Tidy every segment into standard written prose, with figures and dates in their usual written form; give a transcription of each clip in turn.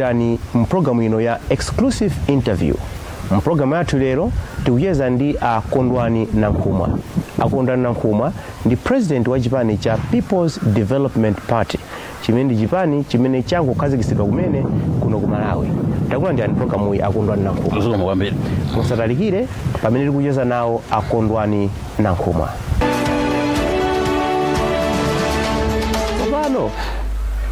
Takulandirani mpulogalamu ino ya Exclusive Interview. Mpulogalamu yathu lero tikucheza ndi a Kondwani Nankhumwa. A Kondwani Nankhumwa ndi president wa chipani cha People's Development Party, chimene ndi chipani chimene changokhazikitsidwa kumene kuno ku Malawi. Takulandirani mpulogalamuyi, a Kondwani Nankhumwa. Zikomo kwambiri. Musatalikire pamene tikucheza nawo a Kondwani Nankhumwa. Tsopano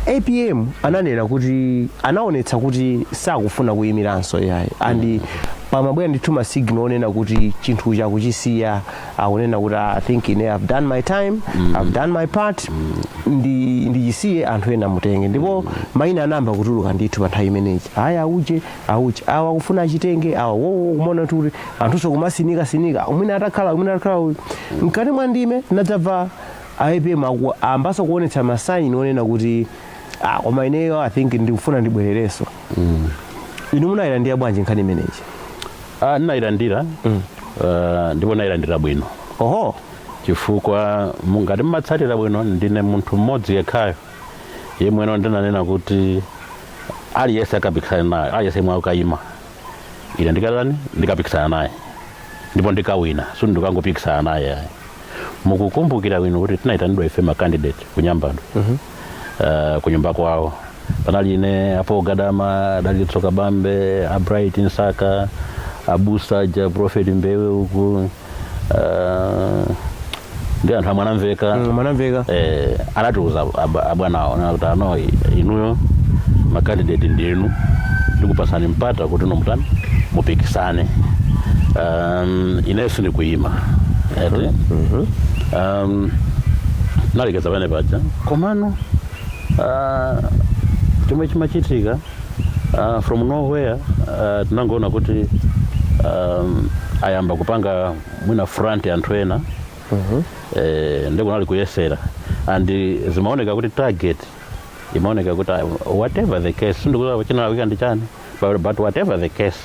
APM ananena kuti anaonetsa kuti sakufuna kuyimiranso yayi, and pamabwera ndithu ma signal onena kuti chinthu chakuchisiya, akunena kuti, "I think ine I've done my time, I've done my part, ndichisiye anthu ena mutenge." Ndipo mayina anayamba kutuluka ndithu pa nthawi imeneyi, aya auje auje awa akufuna achitenge awa wowo, kumaona kuti anthunso kumasinika sinika, mwina atakhala, mwina atakhala uyu. Mkati mwa ndime tinadzamva APM ayambanso kuonetsa ma sign onena kuti, "Ah, koma ineyo I think ndikufuna ndibwererenso." Inu munayilandira bwanji nkhani imeneyi? Ah, ndinayilandira, ndipo nayilandira bwino. Chifukwa ngati mmatsatira bwino, ndine munthu mmodzi yekhayo yemweno ndinanena kuti aliyense akapikisana naye, aliyense yemwe akayima, ine ndikatani? Ndikapikisana naye ndipo ndikawina. So ndikangopikisana naye ayi. Mukukumbukira bwino kuti tinayitanidwa ife ma candidate kunyambadwe, kunyumba kwawo. Panali ine apo, Gadama, Dalitso Kabambe, a Bright Msaka, abusa ja Prophet Mbewe uku, ndi anthu amwe anamveka. Mwanamveka. Anatiuza abwanawo kuti, "Ano inuyo ma candidate ndinu, ndikupasani mpata kuti nomutani mupikisane. Inenso ndikuyima." Eti nalekeza pamene paja. Komano chomwe chimachitika, from nowhere tinangoona kuti ayamba kupanga mwina front anthu ena. Ndikunali kuyesera and zimaoneka kuti target imaoneka kuti, whatever the case, sindikuziwa chinalawika ndi chani, but whatever the case,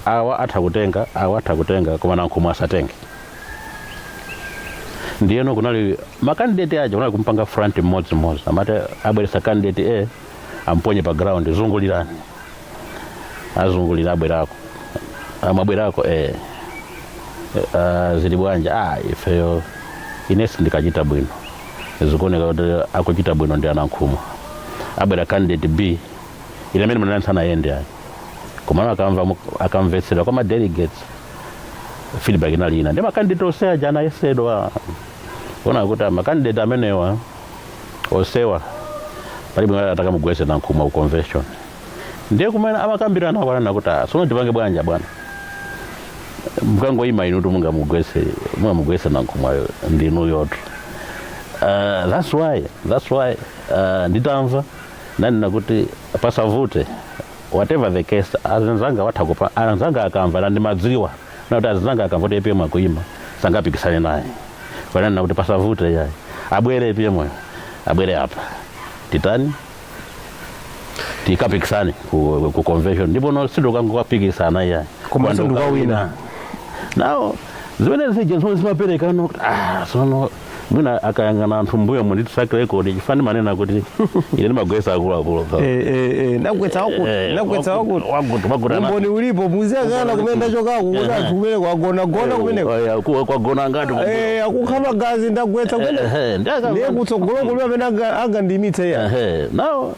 awa atha kutenga, awa atha kutenga, koma Nankhumwa asatenge. Ndiyeno kunali ma candidate aja, kunali kumpanga front mmodzimmodzi. Amati abweresa candidate A, amponye pa ground, "Zungulirani." Azungulira, abwerako, amabwerako, "Zili bwanji?" "Ah, ifeyo inesi ndikachita bwino, zikuoneka kuti akuchita bwino ndi aNankhumwa." Abwera candidate B, ine amene munali sanayende ayi, komano akamva, akamvetsera kwa ma delegates, feedback inali ina. Ndi ma candidate onse aja anayesedwa, ona kuti ma candidate amenewa onsewa palibe atakamugwetse Nankhumwa ku convention. Ndiye kumene amakambirana kwanana kuti, "Ah, sono tipange bwanja bwana? Mukangoyima inu mungamugwetse Nankhumwayo ndinu yoto." That's why nditamva nanena kuti pasavute, whatever the case, azinzanga watha kupa anzanga akamva, na ndimadziwa nakuti azinzanga akamva kuti APM akuyima sangapikisane naye. Pananena kuti pasavute yayi, abwere APM oyo, abwere apa, titani? Tikapikisane ku convention. Ndipo no sindikangokapikisana iyayi. Komanso ndikawina. Now zimene zija zomwe zimapereka no kuti, ah, sono mwina akayang'ana anthu mbuyo mu ndi track record, chifani manena kuti ine ndimagwetsa akuluakulu. Ndagwetsa wakuti, ndagwetsa wakuti. Wakuti wakuti. Umboni ulipo, muziyang'ana kumene ndachokako kuti anthu kumene kwagona gona kumeneko. Kwagona ngati Akukha magazi, ndagwetsa kumene. Ndiye kutsogolo kuli amene angandiyimitse iya. Now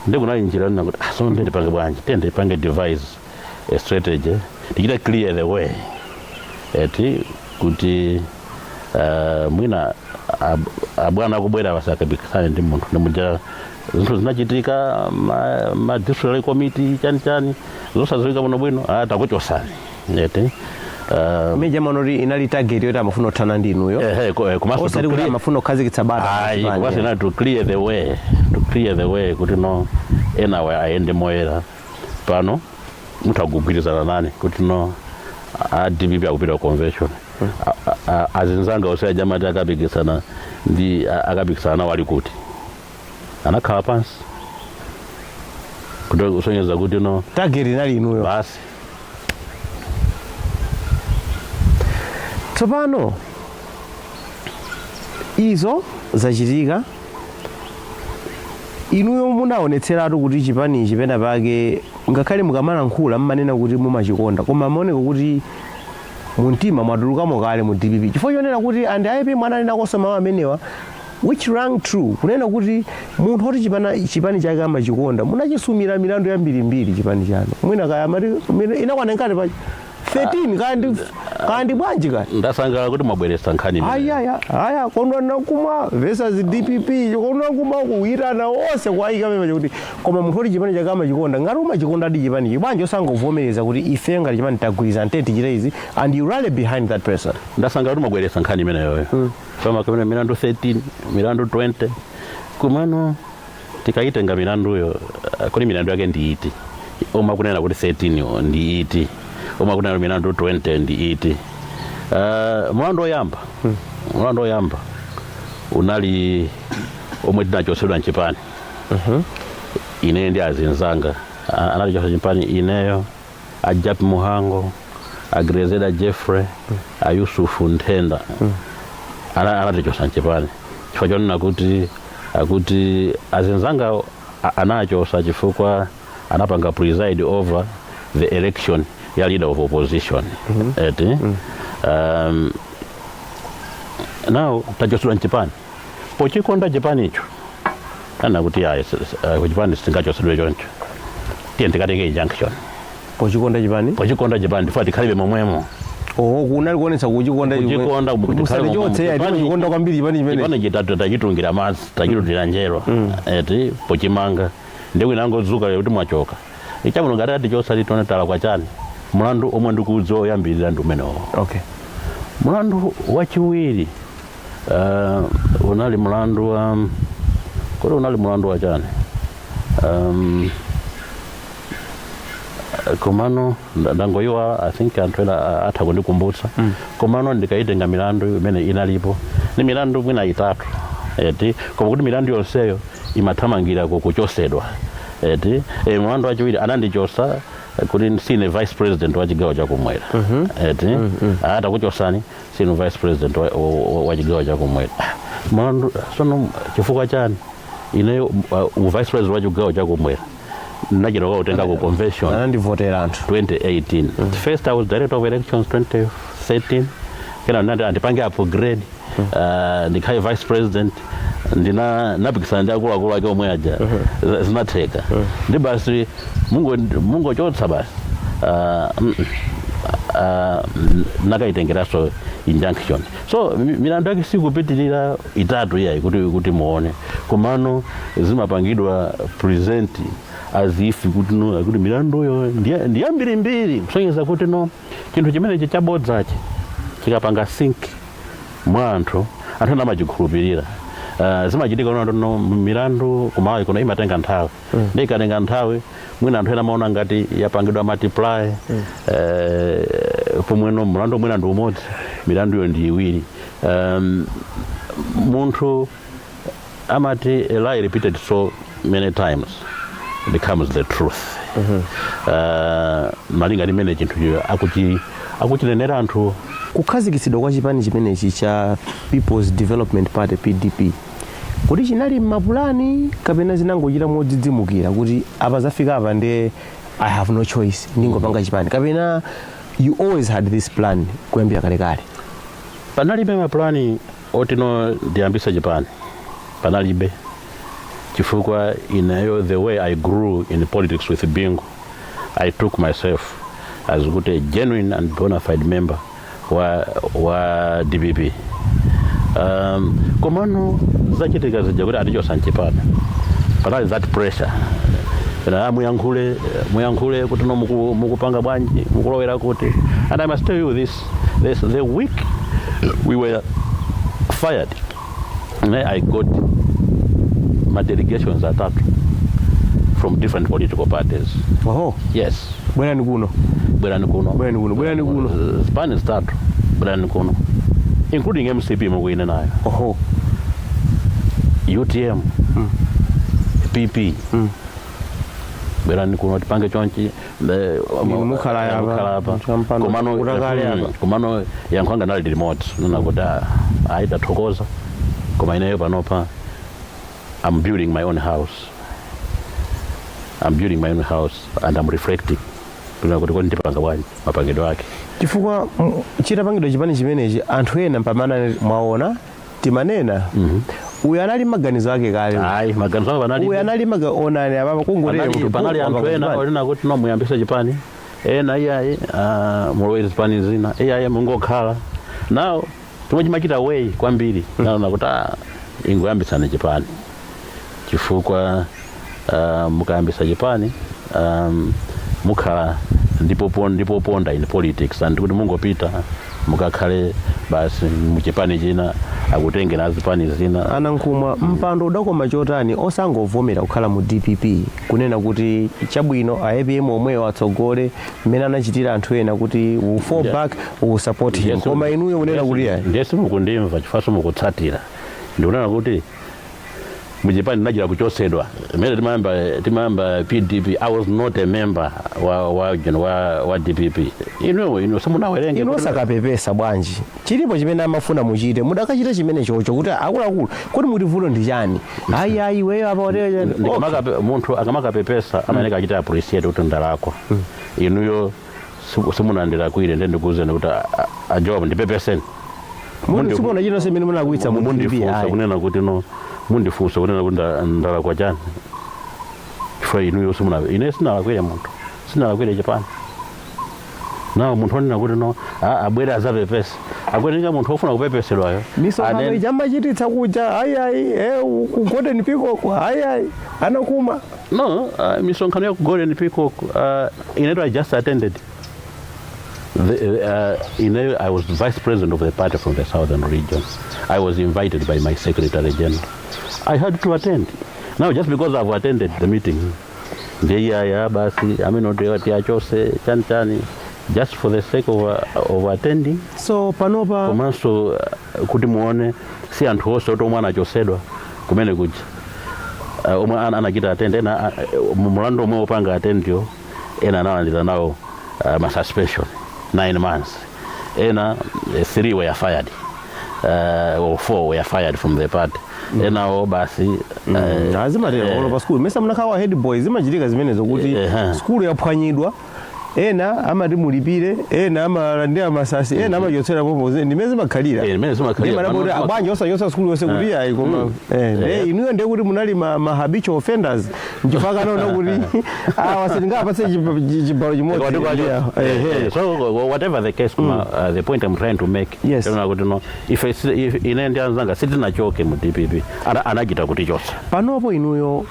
ndikunali njira nina kuti, ah, sono ndipange bwanji? Tende ndipange devise a strategy, ndichite clear the way eti kuti mwina abwana akubwera basakapikisane ndi munthu. Ndimuja zinthu zinachitika, ma district committee, chani chani, zosadziwika bwino bwino, ah, takuchosani eti. Imene jamanoti inali target yoti amafuna kuthana ndi inuyo, Komanso osati kuti amafuna kukhazikitsa bata. Ayi. Pachipani. Komanso inali to clear the way kuti no enawa ayende moyera. Pano mutha kugwirizana nane kuti no a DPP akupita ku convention, azinzanga onse ajamati akapikisana ndi akapikisana nawo ali kuti? Anakhala pansi kuti kusonyeza kuti no Target inali inuyo. Basi. Tsopano izo zachitika. Inuyo munaonetseratu kuti chipanichi pena pake, ngakhale mukamalankhula mmanena kuti mumachikonda, koma maoneka kuti mumtima mwatulukamo kale mu DPP, chifukwa chonena kuti and APM ananenakonso mawu amenewa which rang true, kunena kuti munthu oti chipani chake amachikonda, munachisumira milandu yambirimbiri chipani chanu, mwina kaya amati inakwana ngati pa 13, kandi bwanji kaya. Ndasangalala kuti mwabweretsa nkhani imeneyo. Ayaya aya, Kondwani Nankhumwa versus DPP. Kondwani Nankhumwa kuyitana onse kuayika pamene kuti, koma munthu oti chipani chake amachikonda, ngati umachikonda adi chipanichi, bwanji osangovomereza kuti ife ngati chipani tagwirizana, tete tichite izi, and you rally behind that person? Ndasangalala kuti mwabweretsa nkhani imeneyoyo. Pama kamene milandu 13, milandu 20, kumano tikaitenga milanduyo, kodi milandu yake ndi iti? Omwe akunena kuti 13 yo ndi iti? Omwe akunena kuti milandu 20 ndi iti? Mulandu woyamba unali omwe tinachosedwa mchipani, ine ndi azinzanga. Anatichosa chipani ineyo, a Jappie Mhango, a Grezelder Jeffrey, a Yusufu Nthenda. Anatichosa mchipani chifukwa chonena kuti akuti azinzanga anachosa chifukwa anapanga preside over the election ya leader of opposition, eti? Now tachosedwa mchipani pochikonda chipanicho, kana kuti ayi, kuchipani sitingachosedwe choncho, tiye tikatenge injunction. Pochikonda chipani? Pochikonda chipani, tifuna tikhalibe momwemo. Oho, kunali kuonetsa kuchikonda. Kuchikonda. Musatichotse ya, timachikonda kwambiri chipani chimene. Chipani chitatu tachitungira madzi, tachitutira njerwa, eti? Pochimanga ndi wina angodzuka lero kuti mwachoka, ichamuno ngati atichosa titone tala kwa chani? Mulandu omwe ndikuudziwa oyambirira ndi umenewo. Mulandu wachiwiri unali mulandu wa, kodi unali mulandu wa chani? Komano ndangoyiwa. I think anthu ena atha kundikumbutsa. Komano ndikaitenga milandu imene inalipo ni milandu mwina itatu, eti? Koma kuti milandu yonseyo imathamangira kuchosedwa, eti? Mulandu wachiwiri anandichosa kuti sine vice president wa chigawo chakumwera, eti? Atakuchosani sine vice president wa chigawo chakumwera, mulandu sono chifukwa chani? Ineyo vice president wa chigawo chakumwera ndinachita kutenga ku convention. Anandivotera anthu. 2018. First I was director of elections 2013, kena ndinati andipange upgrade, ndikhale vice president. Ndina napikisana ndi akuluakulu ake omwe aja. Zinatheka ndi basi mungochotsa basi. Nakaitengeranso injunction. So milandu yake sikupitirira itatu iyayi kuti muone, komano zimapangidwa present as if kuti no, kuti milanduyo ndi yambirimbiri, kusonyeza kuti no, chinthu chimenechi chabodzachi chikapanga sink mwa anthu, anthu ena amachikhulupirira. Zimachitika kuno no, milandu kuMalawi kuno imatenga nthawi. Ndi ikatenga nthawi, mwina anthu ena amaona ngati yapangidwa multiply, pomweno mlandu mwina ndi umodzi, milanduyo ndi iwiri. Munthu amati a lie repeated so many times becomes the truth, malinga ndi mmene chinthucho akuchinenera anthu. Kukhazikitsidwa kwa chipani chimenechi cha People's Development Party, PDP, kuti chinali m'mapulani kapena zinangochita modzidzimukira kuti apa zafika apa ndiye I have no choice, ndingopanga chipani, kapena you always had this plan kuyambira kalekale? Panalibe mapulani oti no, ndiyambise chipani, panalibe, chifukwa ineyo, the way I grew in politics with Bingu, I took myself as kuti a genuine and bona fide member wa DPP. Komano zachitika zija kuti atichosa mchipani, panali that pressure na muyankhule, muyankhule kuti no, mukupanga bwanji, mukulowera kuti. And I must tell you this, the week we were fired, I got my delegations atatu from different political parties. Oho. Yes. Bwerani kuno. Bwerani kuno. Bwerani kuno, bwerani kuno. Zipani zitatu, bwerani kuno, including MCP mukuine nayo. Oho. UTM, PP, bwerani kuno tipange chonchi. Inu mukhala apa, mukhala apa. Champano, Komano kutakale apa. Komano yankho anga nali limodzi, nena kuti ayi, tathokoza, koma ineyo panopa I'm building my own house. I'm building my own house and I'm reflecting kunena kuti kodi ndipanga bwanji, mapangidwe ake. Chifukwa chitapangidwa chipani chimenechi, anthu ena pamana mwaona timanena uyu anali maganizo ake kale. Ayi, maganizo ake panali Uyu anali onani apapa kungotera munthu panali bu- anthu wapanga ena chipani. onena kuti no, muyambise chipani, ena iyayi, mulowere zipani zina, iyayi, mungokhala. Now chomwe chimachita weigh kwambiri, naona kuti ingoyambisani chipani, chifukwa mukayambisa chipani mukhala ndipo ponda in politics, and kuti mungopita mukakhale basi muchipani china, akutengera zipani zina. Anankhumwa, mpando udakoma chotani osangovomera kukhala mu DPP, kunena kuti chabwino, a APM omweyo atsogole, mmene anachitira anthu ena kuti we fall back, we support him? Koma inuyo kunena kuti ayi. Ndiye simukundimva chifukwa simukutsatira. Ndikunena kuti muchipani ndinachita kuchosedwa. Imene timayamba PDP, I was not a member wa DPP. Inu simunawerenge. Inu osakapepesa bwanji? Chilipo chimene amafuna muchite, mudakachita chimene chocho kuti akuluakulu, kuti muti vuto ndi chani? Ayi, ayi, iweyo apa otere. Munthu akamakapepesa amayeneka achite appreciate kuti ndalakwa. Inuyo simunandilakwire, ndiye ndikuwuzeni kuti a Job, ndipepeseni. Munthu simuona chilonse imene munakwitsa mu DPP. Mundifunsa Ayi. kunena kuti no, mundifunsa kunena kuti ndalakwa chani, chifukwa inuyo simuna. Ine sinalakwire munthu, sinalakwire chipani. Nawo munthu onena kuti no, abwere azapepese, akuyeneka munthu ofuna kupepesedwayo Misonkhano ija amachititsa kuja, ayi, ayi, ku Golden Peacock, ayi, ayi, anakuma. No, misonkhano ya ku Golden Peacock, ineto I just attended. I was vice president of the party from the southern region. I was invited by my secretary general. I had to attend. Now, just because I've attended the meeting, ndiye basi amene tiachose chani chani, just for the sake of attending? So panopa Komanso kuti muone, si anthu onse oti omwe anachosedwa kumene kuja omwe anachita attend. Ena mulandu omwe opanga attendiyo, ena analandira nawo ma suspension 9 months, ena three were fired or four were fired from the party, enawo basi. Azimatero olo pa skulu, mesa munakhala head boy, zimachitika zimenezo kuti skulu yaphwanyidwa, ena amati mulipire, ena amalandira masasi, ena amachotsera pompo, ndimene zimakhalira. Ndimene zimakhalira. Ndimene kuti bwanji osachotsa skulu yonse kuti ayi, koma nde inuyo ndiye kuti munali ma habitual offenders, nchifukwa kanaona kuti awa sitingapatse chibalo chimodzi. So whatever the case, kuma the point I'm trying to make, ndinena kuti no, if ine ndi anzanga sitinachoke mu DPP, anachita kutichotsa. Panopo inuyo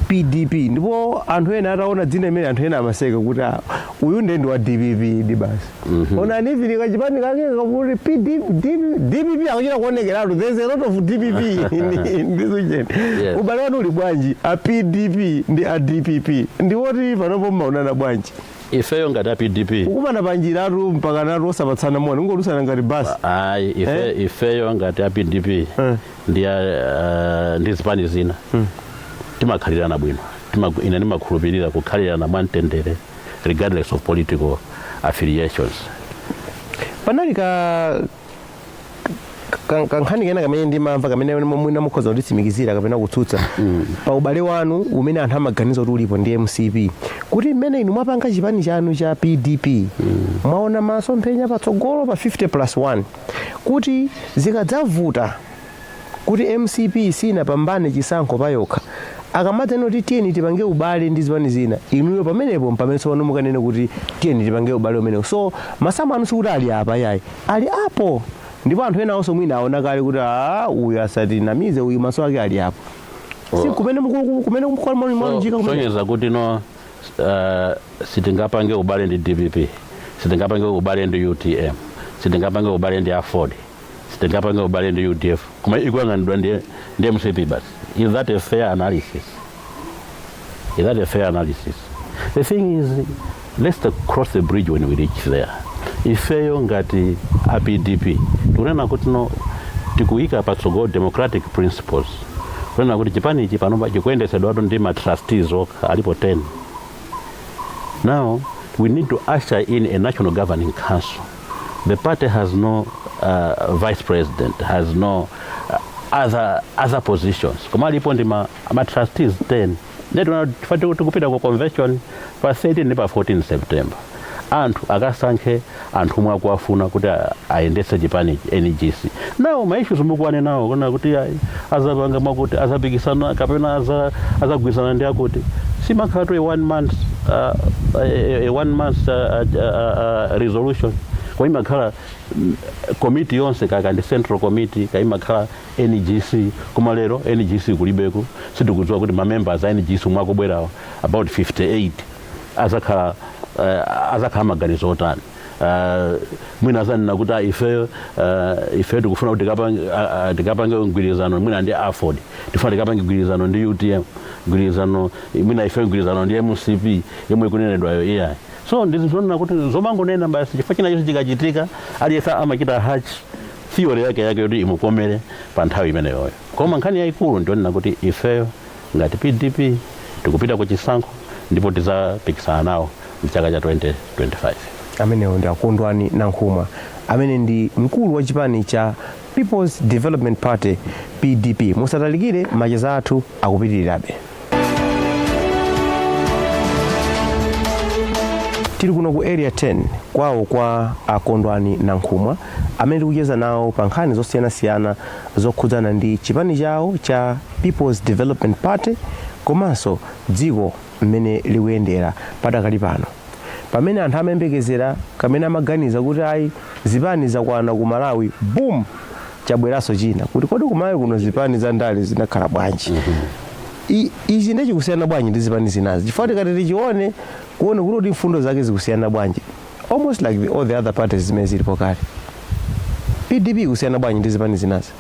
PDP, ndipo anthu ena ataona dzina imene, anthu ena amaseka kuti ah, uyu ndiye ndi wa DPP ndi basi. Onani even kachipani kake kakuti DPP, akuchita kuonekeratu there's a lot of DPP ndizucheni. Ubale wanu uli bwanji a PDP ndi a DPP? Ndiwoti panopo mmaonana bwanji? Ifeyo ngati a PDP, Kukumana panjiratu mpaka natu osapatsana moni, ungolusana ngati basi. Ayi, ife ifeyo ngati a PDP ndi ndi zipani zina timakhalirana bwino. Ine ndimakhulupirira kukhalirana mwamtendere regardless of political affiliations. Panali ka kankhani kena kamene ndimamva, kamene mwina mukhoza kutitsimikizira kapena kutsutsa, pa ubale wanu umene anthu amaganiza kuti ulipo ndi MCP, kuti mmene inu mwapanga chipani chanu cha PDP, mwaona masomphenya patsogolo pa 50 plus 1, kuti zikadzavuta kuti MCP sinapambane chisankho payokha, akamateno kuti tiyeni tipange ubale ndi zipani zina, inuyo pamenepo mpamene tsopano mukanene kuti tiyeni tipange ubale umenewo. So masamu anu sikuti ali apa, yayi, ali apo, ndipo anthu ena onso mwina aona kale kuti a uyu asatinamize, uyu maso ake ali apo. Si kumene kumene mwalunjika kumene? Sonyeza kuti no, sitingapange ubale ndi DPP, sitingapange ubale ndi UTM, sitingapange ubale ndi AFORD, sitingapange ubale ndi UDF, koma ikuyang'anidwa ndi MCP basi. Is that a fair analysis? Is that a fair analysis? The thing is, let's cross the bridge when we reach there. Ifeyo ngati a PDP tikunena kuti no, tikuyika patsogolo democratic principles, kunena kuti chipani ichi pano chikuyendesedwatu ndi ma trustees okha, alipo 10. Now we need to usher in a national governing council. The party has no vice president, has no other positions, koma alipo ndi ma trustees 10. Ndetu tikupita ku convention pa 13 ndi pa 14 September, anthu akasankhe anthu omwe akuwafuna kuti ayendetse chipanichi, NGC. Nawo ma issues mukuwane nawo kuna kuti ayi, azapanga mwakuti, azapikisana kapena azagwirizana ndi akuti, simakhala to a 1 month resolution, kwa imakhala committee yonse, kaka ndi central committee, kaimakhala NGC. Koma lero NGC kulibeko. Sitikudziwa kuti ma members a NGC omwe akubwerawo, about 58, azakhala maganizo otani. Mwina azanena kuti, "Ah, ifeyo tikufuna kuti tikapange mgwirizano mwina ndi AFORD, tifuna tikapange mgwirizano ndi UTM, mgwirizano mwina ifeyo mgwirizano ndi MCP yomwe ikunenedwayo." Iyayi, so ndizonena kuti zomangonena basi, chifukwa china chonse chikachitika aliyense amachita hatch theory yake yake yoti imukomere pa nthawi imeneyoyo. Koma nkhani yayikulu ndionena kuti ifeyo ngati PDP tikupita ku chisankho ndipo tidzapikisana nawo mchaka cha 2025. Amenewo ndi Akondwani Nankhumwa, amene ndi mkulu wa chipani cha People's Development Party, PDP. Musatalikire, macheza athu akupitirirabe. Tili kuno ku Area 10 kwawo kwa Akondwani Nankhumwa, amene tikucheza nawo pa nkhani zosiyanasiyana zokhudzana ndi chipani chawo cha People's Development Party komanso dziko mmene likuyendera padakali pano, pamene anthu amayembekezera kamene amaganiza kuti ayi, zipani zakwana ku Malawi, boom, chabweranso china kuti kodi ku Malawi kuno zipani za ndale zinakhala bwanji? Ichi ndichikusiyana bwanji ndi zipani zinazi? Chifukwa tikati tichione, kuone kuti mfundo zake zikusiyana bwanji, almost like all the other parties zimene zilipo kale, PDP ikusiyana bwanji ndi zipani zinazi?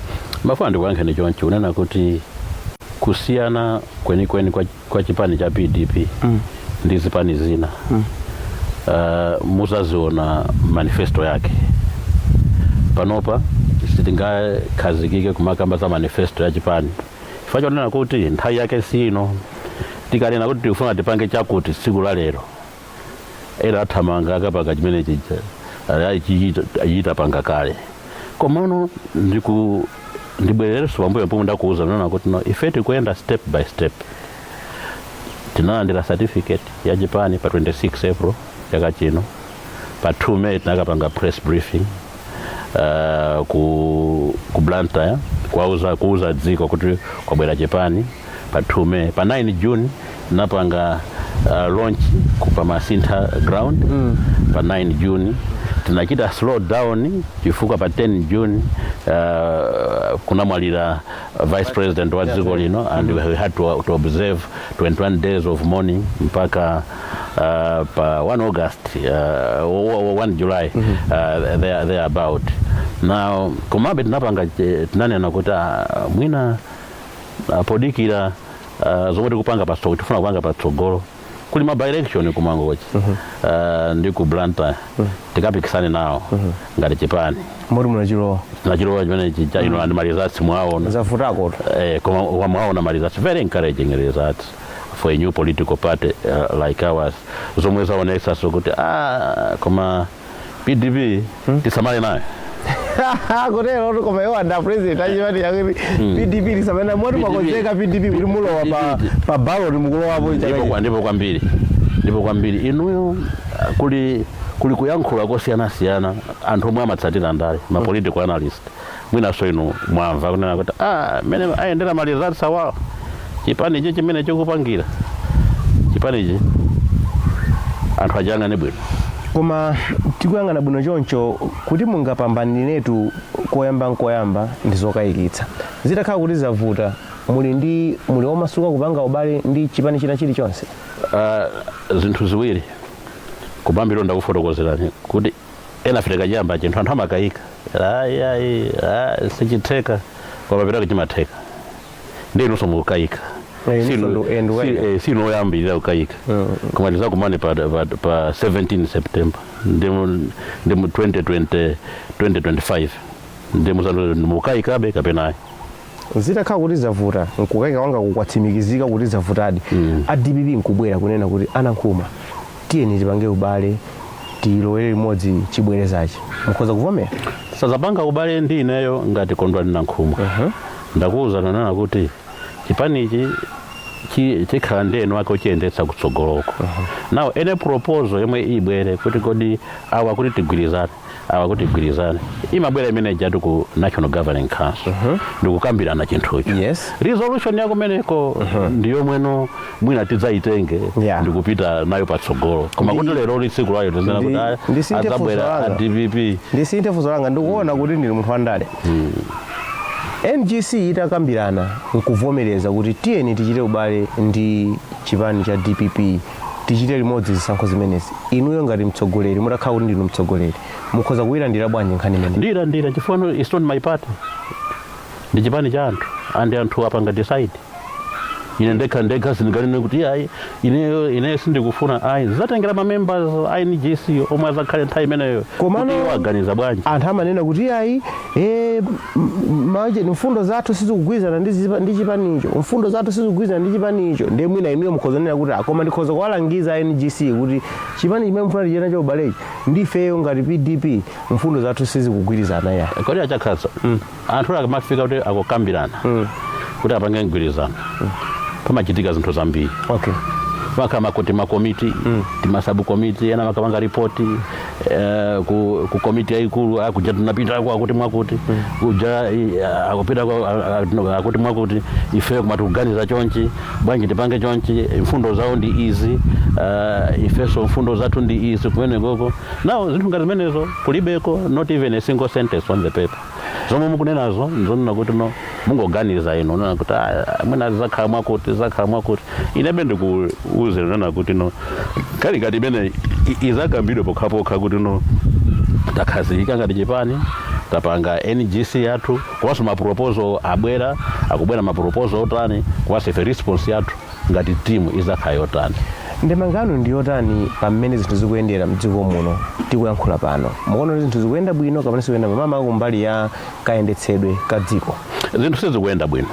Mafuna ndikuyankheni chonchi, kunena kuti kusiyana kwenikweni kwa chipani cha PDP ndi zipani zina, muzaziona manifesto yake. Panopa sitingakhazikike kumakamba za manifesto ya chipani, chifukwa chonena kuti nthawi yake si ino. Tikanena kuti tikufuna tipange chakuti tsiku la lero, ena athamanga akapanga chimene chija achita panga kale. Komano ndibwererenso pambuyo pomwe ndakuuza nona kuti no, ife tikuyenda step by step. Tinalandira certificate ya chipani pa 26 April chaka chino. Pa 2 May tinakapanga press briefing ku Blantyre kuuza dziko kuti kwabwera chipani pa 2 May. Pa 9 June tinapanga launch ku Pamasintha ground. Pa 9 June tinachita slow down chifukwa pa 10 June kunamwalira vice president wa dziko lino, and we had to observe 21 days of mourning mpaka pa 1 August, 1 July, there about now. Komabe tinapanga, tinanena kuti mwina podikira zomwe tikupanga patsogolo, tifuna kupanga patsogolo, kuli ma by-election ku Mangochi ndi ku Blantyre, tikapikisane nawo ngati chipani. Moti munachilowa? Tinachilowa chimene chija ino, and ma results mwaona. Zavutako. Koma mwaona ma results, very encouraging results for a new political party like ours, zomwe zaonetsa so kuti koma PDP tisamale nayo. Kutero? Koma iwo anda president achipani chakuti PDP lisamene moti mwakonzeka PDP kuti mulowa pa ballot, mukulowapo chaka Ndipo kwambiri, ndipo kwambiri. Inuyo, kuli kuyankhula kosiyanasiyana, anthu omwe amatsatira ndale, ma political analyst, mwinanso inu mwamva kunena kuti mene ayendera ma results awawo, chipanichi chimene chikupangira chipanichi, anthu achiyang'ane bwino. Koma tikuyang'ana bwino choncho kuti mungapambaniretu koyamba nkoyamba ndi zokayikitsa. Zitakhala kuti zavuta, muli omasuka kupanga ubale ndi chipani china chilichonse? Zinthu ziwiri. Kupambiro ndakufotokozerani kuti ena afika chiyamba chinthu anthu amakayika, ayi ayi, sichitheka, koma pitako chimatheka. Ndi inunso mukukayika. Eh, inunso ndikukayika. Sinu oyambirira kukayika, koma tizakumane pa 17 September ndi mu 2020 2025, ndi mukayikabe kapena ayi. Zitakhala kuti zavuta, nkukayika kwanga kukwatsimikizika kuti zavutadi, a DPP nkubwera kunena kuti, "Anankhumwa, tiyeni tipange ubale, tilowere limodzi chibwerezachi," mukhoza kuvomera? Sazapanga ubale ndi ineyo ngati Kondwani Nankhumwa. Ndakuwuza nanena kuti chipanichi Chikhala ndi eni ake ochiyendetsa kutsogoloko. Now, any proposal yomwe ibwere kuti kodi awa kuti tigwirizane, awa kuti tigwirizane, imabwera imene ijatu ku National Governing Council ndikukambirana chinthucho. Resolution yakumeneko ndiyomweno mwina tidzayitenge ndikupita nayo patsogolo, koma kuti lero tsiku layo tizena kuti Ndisinthe funso adzabwera a langa. DPP. Ndisinthe funso langa. Ndikuona kuti ndili munthu wandale. NGC itakambirana nkuvomereza kuti tiyeni tichite ubale ndi chipani cha DPP, tichite limodzi zisankho zimenezi, inuyo ngati mtsogoleri, mutakhala kuti ndinu mtsogoleri, mukhoza kuyilandira bwanji nkhani imeneyi? Ndiyilandira chifukwa it's not my party, ndi chipani cha anthu, and anthu apanga decide. Ine ndekha ndekha sindinganene kuti ayi, ineyo ineyo sindikufuna, ayi. Zizatengera ma members a NGC omwe azakhale nthawi imeneyo kuti iwo aganiza bwanji. Anthu amanena kuti ayi, maje mfundo zathu sizikugwirizana ndi chipanicho, mfundo zathu sizikugwirizana ndi chipanicho. Ndiye mwina inuyo mukhoza kunena kuti, "Ah, koma ndikhoza kuwalangiza NGC kuti chipani chimene mufuna tichite nacho ubalechi, ndifeyo ngati PDP mfundo zathu sizikugwirizana ya." Kodi achakhaza anthu akamafika kuti akukambirana kuti apange mgwirizano, pamachitika zinthu zambiri. Pakhala makuti makomiti, tima subcommittee, ena makapanga ripoti ku komiti yayikulu, akuja tunapita akuti mwakuti kuja akupita akuti mwakuti, ifeyo kumati kuganiza chonchi, bwanji tipange chonchi, mfundo zawo ndi izi, ifenso mfundo zathu ndi izi kumenekoko. Now, zinthu ngati zimenezo kulibeko, not even a single sentence on the paper. Zomwe mukunenazo nzonena kuti no, mungoganiza inu nena kuti, "Ah, mwina zakhala mwakuti, zakhala mwakuti." Inebe ndikuuze nena kuti no, kali ngati imene izakambidwe pokhapokha kuti no, takhazikika ngati chipani, tapanga NGC yathu, komanso maproposal abwera, akubwera maproposal otani, komanso ife response yathu ngati timu izakhala yotani. Ndemangano ndi yotani pamene zinthu zikuyendera mdziko muno tikuyankhula pano? Mukuona kuti zinthu zikuyenda bwino kapena zikuyenda mama kumbali ya kayendetsedwe ka dziko? Zinthu sizikuyenda bwino.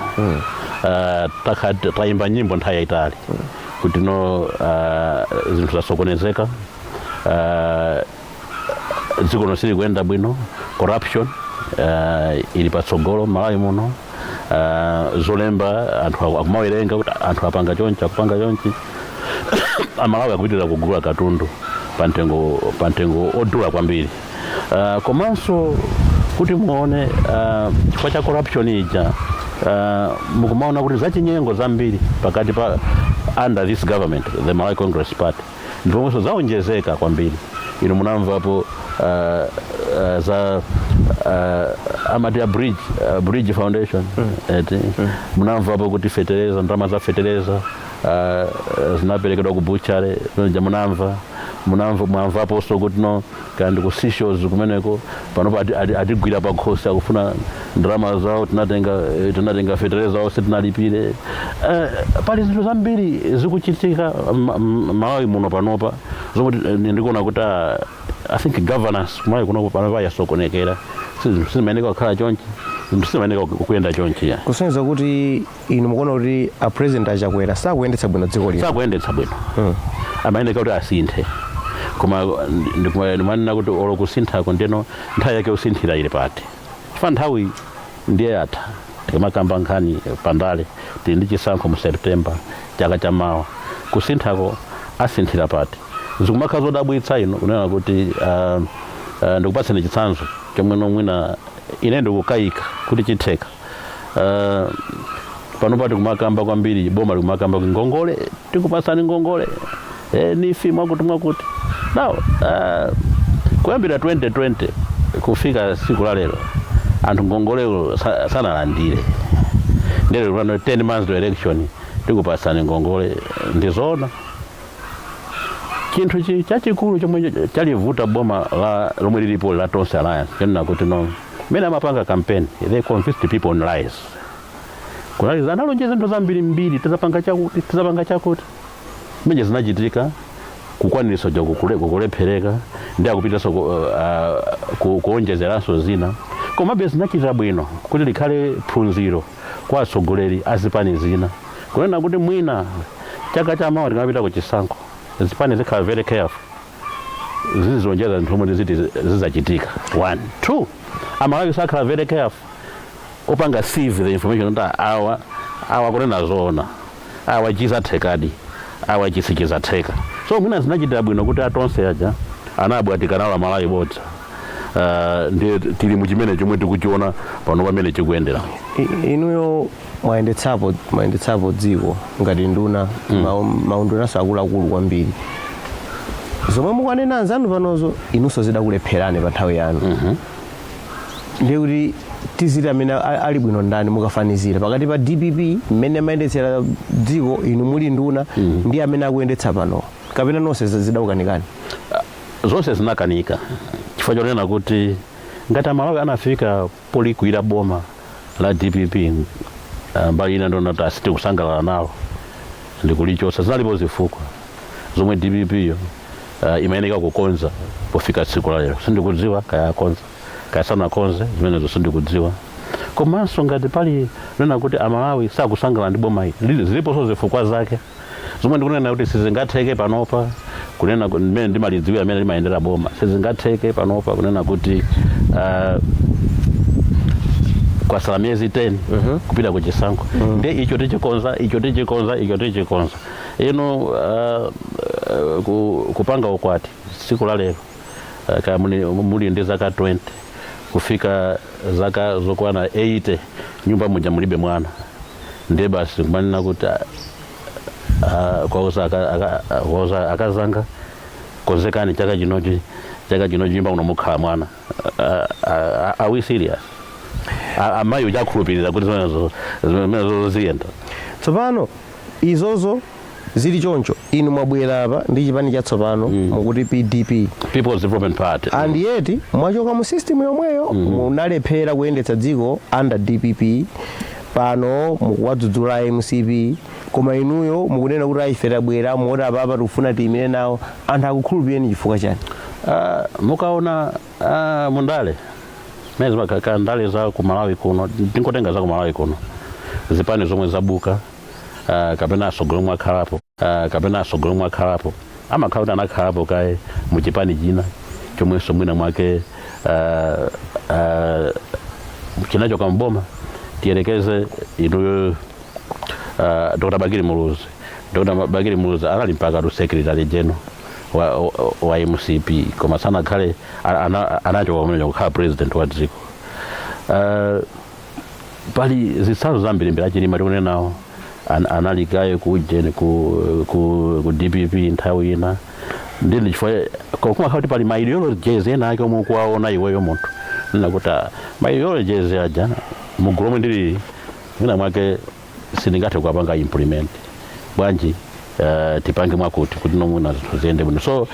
Tayimba nyimbo nthawi yayitali kuti no, zinthu zasokonezeka, dziko lino silikuyenda bwino, corruption ili patsogolo Malawi muno. Zolemba anthu akumawerenga kuti anthu apanga chonchi, akupanga chonchi, Amalawi akupitirira kugula katundu pamtengo odula kwambiri. Komanso kuti muone, chifukwa cha corruption ija, mukumaona kuti zachinyengo zambiri pakati pa under this government, the Malawi Congress Party, ndiponso zaonjezeka kwambiri. Inu munamvapo za amati a Bridge Foundation, eti? Munamvapo kuti fetereza, ndalama za fetereza zinaperekedwa ku butchery ja. Munamva, mwamvaponso kuti no, kandi ku Seychelles kumeneko panopo atigwira pakhosi, akufuna ndalama zawo, tinatenga fetereza onse tinalipire. Pali zinthu zambiri zikuchitika Malawi muno panopa zomwe ndikuona kuti I think governance kumalawi kuno panopa yasokonekera. Sizimayeneka kukhala chonchi, zinthu sizimayeneka kuyenda chonchi ya. Kusonyeza kuti inu mukuona kuti a President Achakwera sakuyendetsa bwino dziko lino? Sakuyendetsa bwino. Amayeneka kuti asinthe, koma ndimanena kuti olo kusinthako, ndeno nthawi yake usinthira ili pati? Chifukwa nthawi ndiye yatha. Tikamakamba nkhani pandale, tili ndi chisankho mu September chaka chamawa. Kusinthako asinthira pati? Zikumakhala zodabwitsa ino kunena kuti ndikupatseni chitsanzo chomwe nomwina ine ndikukayika kuti chitheka. Panopa tikumakamba kwambiri, boma likumakamba kuti ngongole, tikupasani ngongole, NEEF, mwakuti mwakuti. Now, kuyambira 2020 kufika siku la lero, anthu ngongolero sanalandire. Ndero pano 10 months to election tikupasani ngongole, ndizoona? Chinthu chachikulu chomwe chalivuta boma la lomwe lilipo la Tonse Alliance, chanena kuti no, mmene amapanga campaign, they convinced people on lies. Kunali analonjeza zinthu zambiri mbiri, tizapanga chakuti, tizapanga chakuti. Mmene zinachitika, kukwaniritsa ja kukulephereka, ndi akupitanso kuonjezeranso zina. Komabe zinachita bwino kuti likhale phunziro kwa atsogoleri a zipani zina, kunena kuti mwina chaka chamawa tikamapita ku chisankho, zipani zikhala very careful, zizilonjeza zinthu zomwe ziti zizachitika. One, two, Amalawi sakhala very careful opanga sieve the information kuti awa kunena zoona. Awa chizathekadi, awa chisichizatheka. So mwina zinachitira bwino kuti atonse aja anabwatikana Malawi bodza. Ndiye tili muchimene chomwe tikuchiona pano pamene chikuyendera. Inuyo mwayendetsapo dziko ngati nduna, maundunaso akuluakulu kwambiri. Zomwe mukanena anzanu panozo, inunso zidakulepherani pa nthawi yanu. Ndiye kuti tiziti amene ali bwino ndani, mukafanizira pakati pa DPP mmene amayendetsera dziko inu muli nduna ndi amene akuyendetsa pano, kapena nonse zidakukanikani? Zonse zinakanika, chifukwa chonena kuti ngati Amalawi anafika polikwira boma la DPP, mbali ina ndona kuti asitikusangalala nawo ndikulichosa, zinalipo zifukwa zomwe DPP yo imayeneka kukonza pofika tsiku la lero. Sindikudziwa kaya akonza kaya sanakonze, zimenezo sindikudziwa. Komanso ngati pali nena kuti Amalawi sakusangalala ndi boma ili, ziliponso zifukwa zake zomwe ndikunena kuti sizingatheke panopa kunena mmene ndimalidziwira amene limayendera boma. Sizingatheke panopa kunena kuti kwasala miyezi 10 kupita ku chisankho, ndiye icho tichikonza, icho tichikonza, icho tichikonza. Ino kupanga ukwati tsiku la lero, kaya muli ndi zaka 20 kufika zaka zokwana 80, nyumba muja mulibe mwana, ndiye basi kumanena kuti kwauza akazanga, "Konzekani, chaka chinochi, chaka chinochi nyumba muno mukhala mwana." Are we serious? Amayi uchakhulupirira kuti zimenezo ziyenda? Tsopano izozo zili choncho, inu mwabwera apa ndi chipani chatsopano, mukuti PDP. People's Development Party. And yet mwachoka mu system yomweyo. Munalephera kuyendetsa dziko under DPP, pano mukuwadzudzula MCP, koma inuyo mukunena kuti ife tabwera muoti apapa tikufuna tiyimire nawo. Anthu akukhulupireni chifukwa chani? Mukaona mundale mene zimakhala ndale za ku Malawi kuno, tingotenga za ku Malawi kuno, zipani zomwe zabuka kapena asogolo mwakhalapo kapena asogolo mwakhalapo amakhala kuti anakhalapo kaye muchipani china chomwenso mwina mwake chinachoka mboma. Tiyerekeze inuyo, Dr. Bakili Muluzi. Dr. Bakili Muluzi anali mpaka tu secretary general wa MCP, koma sanakhale, anachoka kumene kukhala president wa dziko. Pali zitsanzo zambirimbiri. Achilima tikunenawo anali kaye ku ujeni ku DPP nthawi ina. Ndi chifukwa kumakhala kuti pali ma ideologies ena ake omwe ukuwaona iweyo munthu, nena kuti ma ideologies aja mugulu omwe ndili mwina mwake sindingathe kuwapanga implement bwanji, tipange mwakuti kuti nomwina zinthu ziyende bwino. So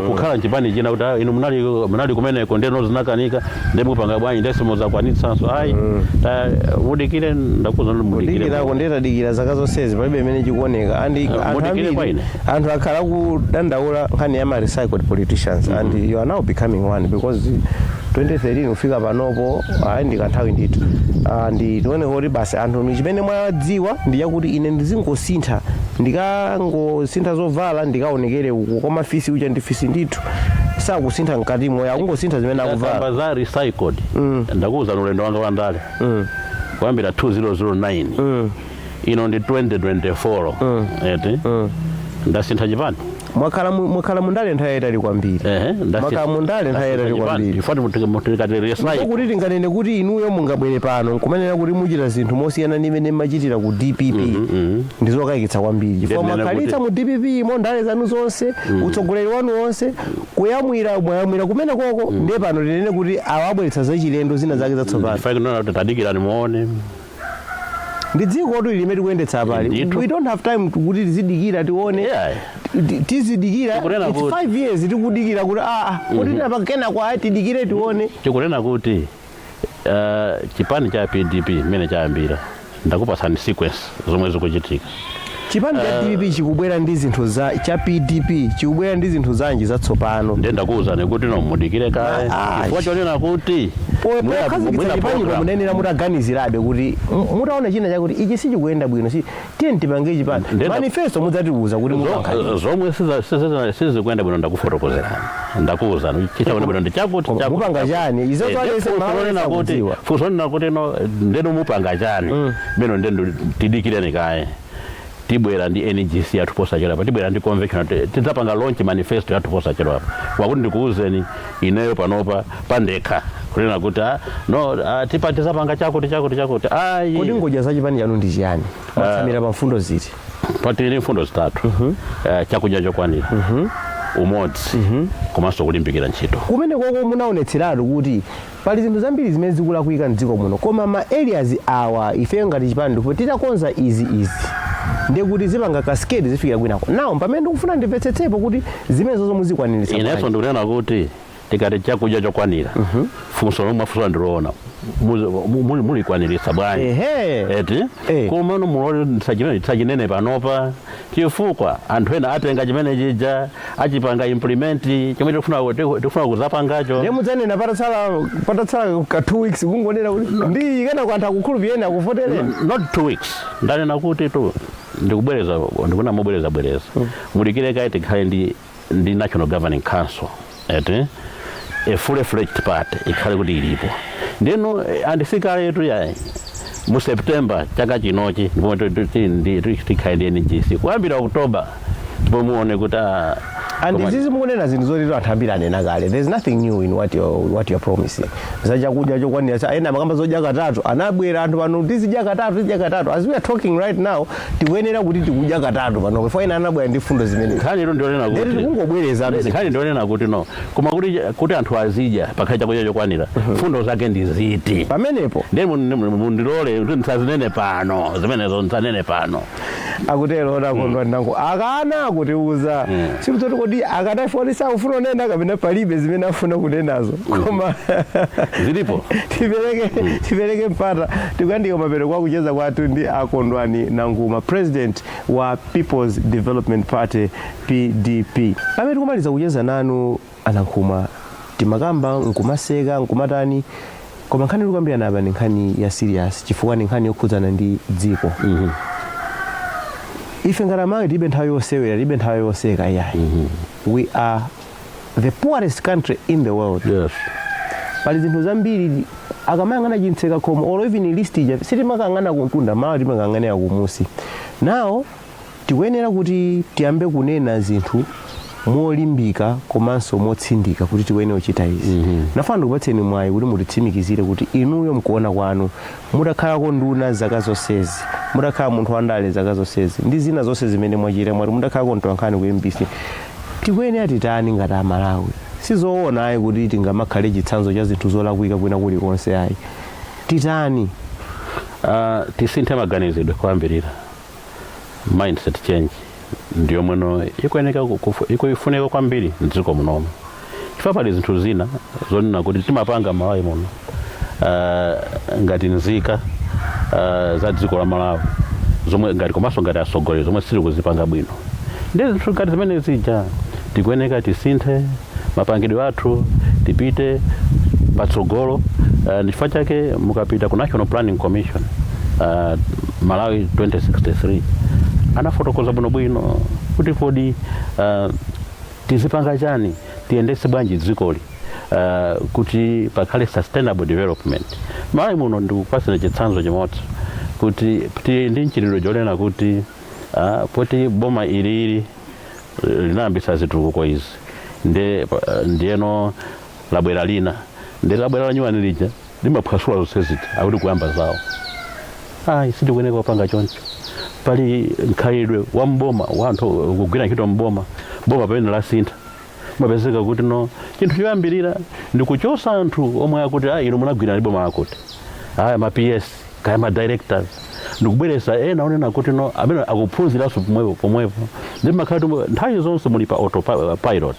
kukhala mchipani china kuti inu munali kumeneko, ndeno zinakanika, ndi mupanga bwanji, ndese muzakwanitsanso? Ayi, mudikire, ndakuza kuti mudikire. Kudikirako ndetadikira zaka zonsezi, palibe imene chikuoneka. And anthu Mudikire kwa ambiri ine. anthu akhala kudandaula nkhani ya ma recycled politicians, and you are now becoming one, because 2013 kufika panopo, ayi, ndi kanthawi ndithu. Ndi tione kuti basi anthu chimene mwadziwa ndi chakuti ine ndizingosintha, ndikangosintha zovala ndikaonekere uku, koma fisi uja ndi fisi ndithu, sakusintha mkatimo, akungosintha zimene akuvala. Kamba za recycled, ndakuwuza ulendo wanga wa ndale kuyambira 2009, ino ndi 2024, eti ndasintha chipani? Mwakhala mundale nthawi yayitali kwambiri. Ehe. Mwakhala mundale nthawi yayitali kwambiri. Chifukwa tikati recycle, kuti tinganene kuti inuyo mungabwere pano nkumanena kuti muchita zinthu mosiyana ndi imene mmachitira ku DPP, ndizokayikitsa kwambiri, chifukwa Ndinene mwakhalitsa mu DPP mo ndale zanu zonse, utsogoleri wanu wonse, kuyamwira mwayamwira kumene koko. Ndiye pano tinene kuti awabweretsa zachilendo zina zake zatsopano? Chifukwa kunena kuti tadikirani muone. Ndi dziko tu limene tikuyendetsa apali. Ndithu. We don't have time kuti tizidikira tione. Tizidikira Tikunena it's kuti- 5 years tikudikira kuti kuti napakena kwa tidikire tione. Tikunena kuti chipani cha PDP mmene chayambira, ndakupasani sequence zomwe zikuchitika. Chipani cha DPP chikubwera ndi zinthu za cha PDP chikubwera ndi zinthu zanji zatsopano? Ndiye ndakuwuzani kuti no, mudikire kaye, chifukwa chonena kuti Pokhazikitsa mwina chipanipo program- munenera mutaganizirabe kuti mutaona china chakuti ichi sichikuyenda bwino, si tiye tipange chipani. Manifesto mudzatiuza kuti mukankhalira. Zomwe sizikuyenda bwino ndakufotokozerani, ndakuwuzani chisakuenda bwino ndi chakuti, Koma chakuti, mupanga chakuti. chani? Izo Eh, zalese ndiye mawu funso lonena kuti sakudziwa. funso lonena kuti no, ndeno mupanga chani meno, ndendo tidikireni kaye. Tibwera ndi NGC yathu posachedwapa, tibwera ndi convention, tidzapanga launch manifesto yathu posachedwapa. Kwakuti ndikuwuzeni, ineyo panopa pandekha kunena kuti no, tipa tizapanga chakuti, chakuti, chakuti, ayi. Kodi ngodya za chipani chanu ndi chiyani? Mwatsamira pa mfundo ziti? Patili mfundo zitatu: chakudya chokwanira, umodzi, komanso kulimbikira ntchito. Kumene koko munaonetseratu kuti pali zinthu zambiri zimene zikulakwika mdziko muno, koma ma areas awa ife ngati chipani ndipo titakonza izi izi, ndiye kuti zipanga cascade, zifikira kwinako. Nawo pamene ndikufuna ndimvetsetsepo kuti zimene zozo muzikwaniritsa Inenso bwanji? Ndikunena kuti tikati chakudya chokwanira, funso lomwe mwafunsa ndiloona, mulikwaniritsa bwanji? Eti? Komano mulole tisachinene panopa, chifukwa anthu ena atenga chimene chija, achipanga implement chomwe tikufuna kuzapangacho. Ndiye mudzanena patatsala ka 2 weeks, kungonena kuti ndi kena ku anthu akukhulupireni, akuvotereni? Not 2 weeks. Ndanena kuti tu ndikubwereza, ndikuna mobwereza bwereza, mudikire kaye tikhale ndi National Governing Council, eti, a fully fledged party ikhale kuti ilipo. Ndino andisikaletu yayi, mu September chaka chinochi ndipo tikhale ndi NGC kuyambira October, ndipo muone kuti And izizi mukunena zinthu zoti anthu ambiri anena kale. There's nothing new in what you're promising. Za chakudya chokwanira, ena makamba zodya katatu, anabwera anthu pano, tizidya katatu, tizidya katatu. As we are talking right now, tikuyenera kuti tikudya katatu pano before ena anabwera ndi fundo zimene Nkhani ilo ndionena ndeti kuti tikungobwereza. Nkhani ndionena kuti no, koma kuti anthu azidya, pakhale chakudya chokwanira, fundo zake ndi ziti? Pamenepo. Ndiye mundilole kuti ndisazinene pano zimenezo, ndisanene pano. Akutero a Kondwani Nankhumwa, akana kutiuza. Sikuzoti kodi akana foni sakufuna kunena kapena palibe zimene afuna kunenazo, koma Zilipo. Tipereke mpata. Tikuyandika mapeto kwa kucheza kwathu ndi a Kondwani Nankhumwa, president wa People's Development Party, PDP. Pamene tikumaliza kucheza nanu a Nankhumwa, timakamba nkumaseka nkumatani, koma nkhani tikukambirana apa ni nkhani ya serious, chifukwa ni nkhani yokhudzana ndi dziko. Ife ngati Amalawi tilibe nthawi yosewera, tilibe nthawi yoseka iyayi. We are the poorest country in the world. Pali zinthu zambiri akamayang'ana chitseka khomo or even list ija, sitimakang'ana kuntunda mawa, timakang'anira kumusi. Now tikuyenera kuti tiyambe kunena zinthu molimbika komanso motsindika kuti tikuyenera kuchita izi. Nafuna ndikupatseni mwayi kuti mutitsimikizire kuti inuyo mkuona kwanu, mutakhalako nduna zaka zonsezi, mutakhala munthu wandale zaka zonsezi ndi zina zonse zimene mwachita, mwati mutakhalako mtolankhani ku MBC, tikuyenera titani ngati Amalawi? Sizoona ayi kuti tingamakhale chitsanzo cha zinthu zolakwika kwina kulikonse ayi. Titani? Tisinthe maganizidwe kuyambirira. Mindset change ndiyo mweno ikuyeneka ikuifunika kwambiri mdziko munomu, chifukwa pali zinthu zina zonena kuti timapanga Malawi muno ngati nzika za dziko la Malawi, zomwe ngati komanso ngati atsogoleri, zomwe sitili kuzipanga bwino. Ndi zinthu ngati zimene zija tikuyeneka tisinthe mapangidwe athu, tipite patsogolo. Ndi chifukwa chake mukapita ku National Planning Commission, Malawi 2063 anafotokoza bwinobwino kuti kodi tizipanga chani, tiyendetse bwanji dzikoli kuti pakhale sustainable development Malawi muno. Ndikupasira chitsanzo chimodzi kuti tili ndi mchitidwe chonena kuti poti boma ilili linayambitsa zitukuko izi, ndiyeno labwera lina, ndi labwera la nyuwani lija limaphwasula zonse zija, akuti kuyamba zawo. Ayi, sitikuyeneka kupanga choncho. Pali mkhalidwe wa mboma wa anthu kugwira ntchito mboma, boma pamene lasintha mapezeka kuti no, chinthu choyambirira ndi kuchosa anthu omwe akuti inu munagwira ndi boma akuti aya ma PS kaya ma directors, ndikubweresa ena onena kuti no, amene akuphunziranso pomwepo pomwepo, ndi makhala kuti nthawi zonse muli pa autopilot.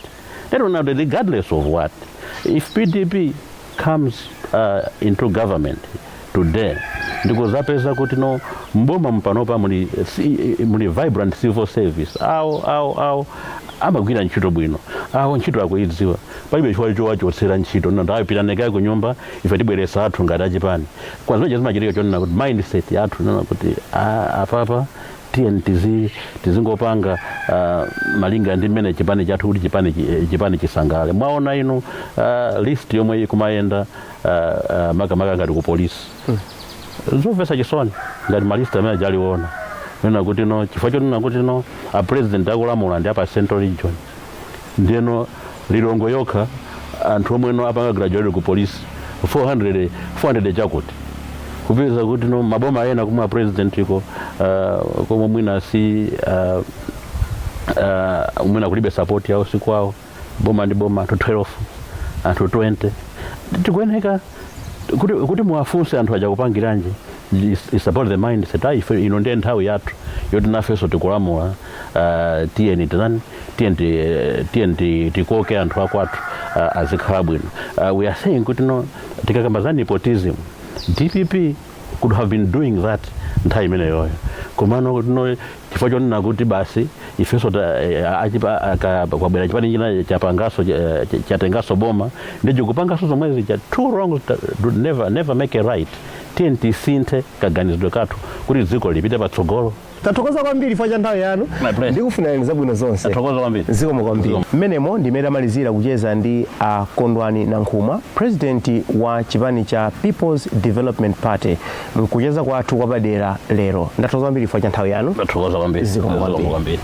Lero now, regardless of what, if PDP comes into government today, ndikuzapeza kuti no, mboma mpanopa muli vibrant civil service, awo awo awo amagwira ntchito bwino, awo ntchito akuidziwa, palibe chifukwa chowachotsera ntchito. No, ndawapita nekaye ku nyumba, ife tibweresa athu ngati achipani. Kwa zimene zimachitika chonena kuti mindset yathu nena kuti apapa tiyeni tizingopanga malinga ndi mmene chipani chathu, kuti chipani chisangalale. Mwaona inu list yomwe ikumayenda makamaka ngati ku polisi, zomvetsa chisoni ngati ma list amene ajaliona. Nena kuti no, chifukwa chonena kuti no, a president akulamula ndi apa Central Region, ndiyeno Lilongwe yokha anthu omweno apanga graduate ku police 400, 400 chakuti, kupeza kuti no, maboma ena kumwe a president iko komwe mwina si mwina kulibe support yawo, sikwawo, boma ndi boma anthu 12, anthu 20. Tikuyeneka kuti muwafunse anthu aja kupangiranji. It's about the mindset. Ah, ife ino ndiye nthawi yathu yoti nafenso tikulamula. Tiyeni titani? Tiyeni tikoke anthu akwathu azikhala bwino. We are saying kuti no, tikakamba za nepotism, DPP could have been doing that nthawi imeneyoyo, komano kuti no, chifukwa chonena kuti basi ifenso kwabwera chipani china chapangaso, chatengaso boma, ndi chikupangaso zomwezi cha two wrongs do never, never make a right. Tiye tisinthe kaganizidwe kathu kuti dziko lipite patsogolo. Tathokoza kwambiri chifukwa cha nthawi yanu. My pleasure. Ndikufunirani zabwino zonse. Tathokoza kwambiri. Zikomo kwambiri. Mmenemo ndimene tamalizira kucheza ndi a Kondwani Nankhumwa, president wa chipani cha People's Development Party, mkucheza kwathu kwapadera lero. Ndathokoza kwambiri chifukwa cha nthawi yanu. Tathokoza kwambiri. Zikomo kwambiri. Kwambiri.